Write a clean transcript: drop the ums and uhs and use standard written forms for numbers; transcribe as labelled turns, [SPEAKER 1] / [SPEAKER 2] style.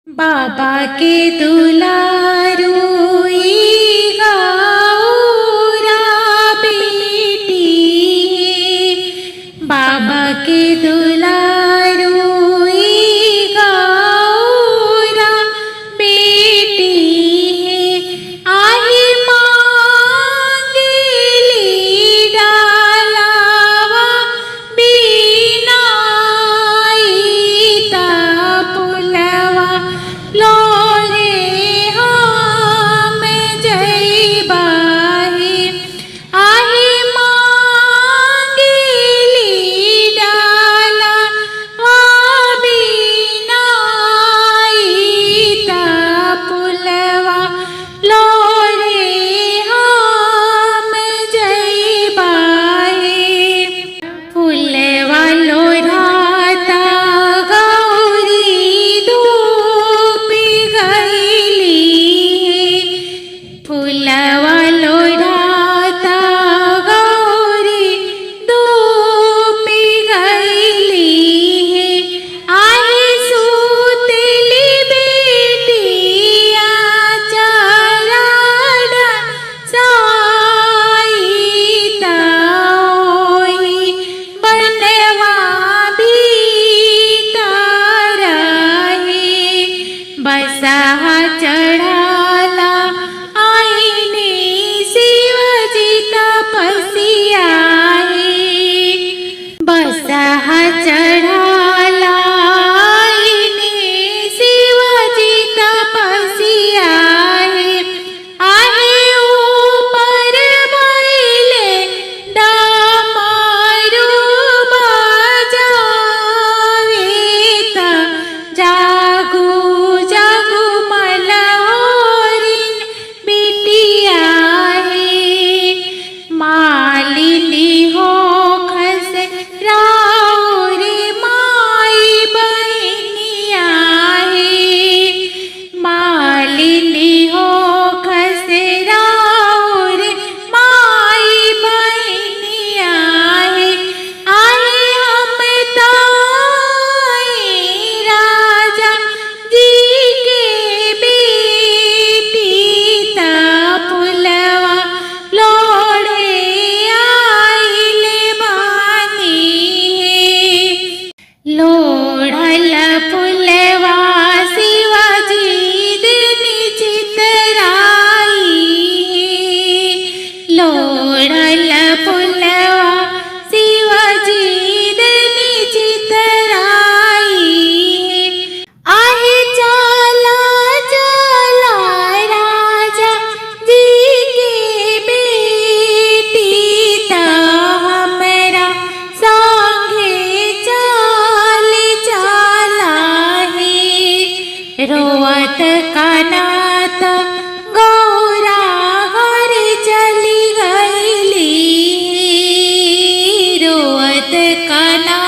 [SPEAKER 1] बाबा के दुलारू ई गौरा बेटी, बाबा के दुलारू ई गौरा बेटी। आई मांगली डालावा बिनाई ता पुलवा लोरे हम जइबाही। आई मांगली डाला बिनाई ता पुलवा लोरे हम जइबाही। फुलवा लोराता गौरी धूप गईली, फुलवा लोराता गौरी धूप गईली। आई सुतली बेटिया चरण साई ताई बनवा भीतर बसहा चढ़ाला आईने शिवजी तपसिया। बसहा चढ़ाला आईने शिवजी तपसिया। आहे ऊपर भइले डमरू बजावे ता जागू जागू मलहोरिन बिटिया हे। मालिनी हो खस राउरी माई बहनिया हे, मालिनी हो खस राउरी माई बहनिया हे। आए हम ताई राजा जी के बेटी ता पुलवा लोड़े आइले बानी हे। लोढ़ल फुलवा शिवाजी देनी चितराई, लोढ़ल फुलवा शिवाजी देनी चितराई। आहे चला चला राजा जी के बेटी ता हमरा संगे चल चला हे। रोवत कानात गौरा घर चली गईली, रोवत कानात